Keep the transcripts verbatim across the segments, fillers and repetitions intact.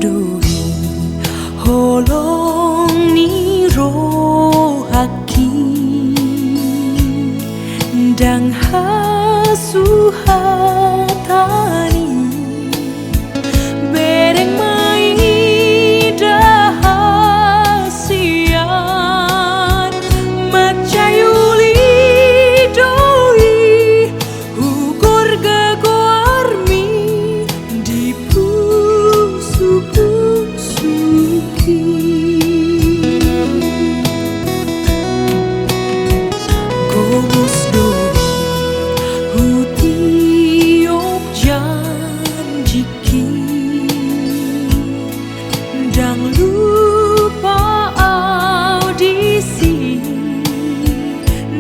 Doi holong ni rohangki, ndang hasuhatan i, bereng ma i da hasian, mansai uli do i hugorga goarmi di pusupusungki. Gomos do i hutiop janjingki, ndang lupa au disi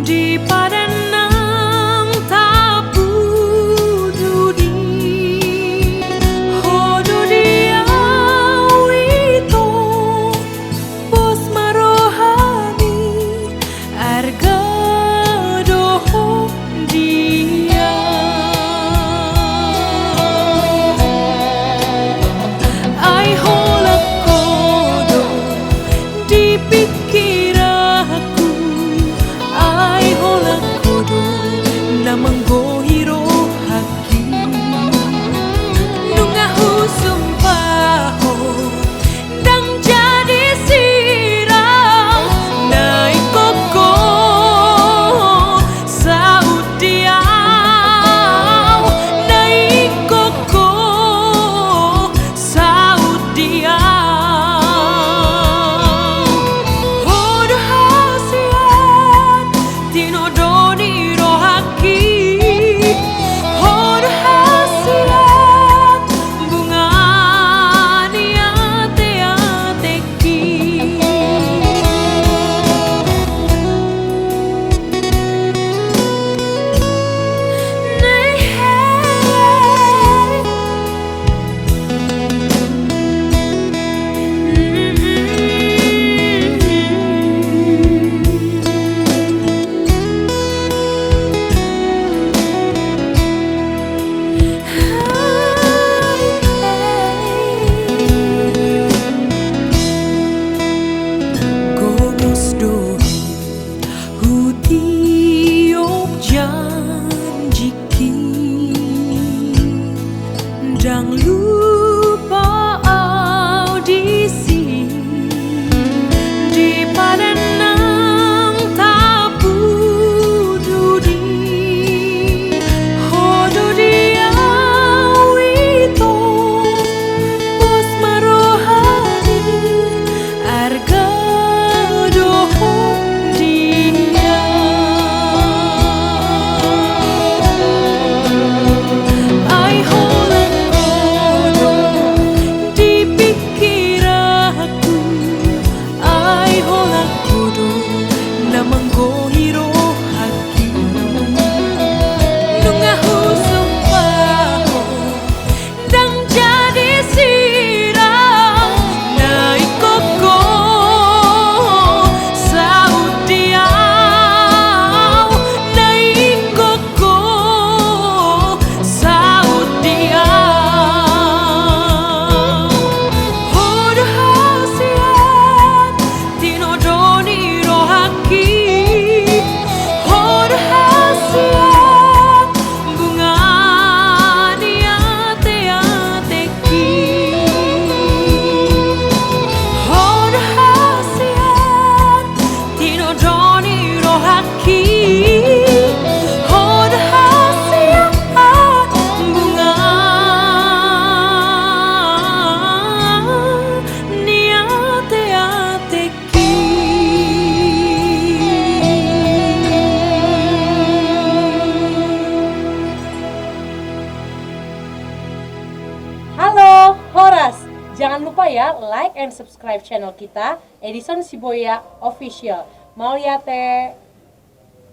di padan nang tapududi. Ho do di au ito, pos ma rohami, arga do ho di au. Ai holan ho do di pingkiranku, ai holan ho do na manggohi rohangki. Nunga husumpah ho, ndang jadi sirang na ingkon ho saut di au, na ingkon ho saut di au. Ho do hasian tinodo ni rohangki, ho do hasian bunga ni ateatengki. Gomos do i hutiop janjingki, ndang lupa au disi di padan nang tapududi. Ho do di au ito, pos ma rohami, arga do ho di au. Ai holan ho do di pingkiranku, ai holan ho do na manggohi rohangki. Nunga husumpah ho, ndang jadi sirang na ingkon ho saut di au, na ingkon ho saut di au. Ho do hasian tinodo ni rohangki, ho do hasian bunga ni ateatengki. Ho do hasian tinodo ni rohangki, ho do hasian bunga ni ateatengki. Halo, horas! Jangan lupa ya, like and subscribe channel kita, Edison Siboya Official. Mauliate!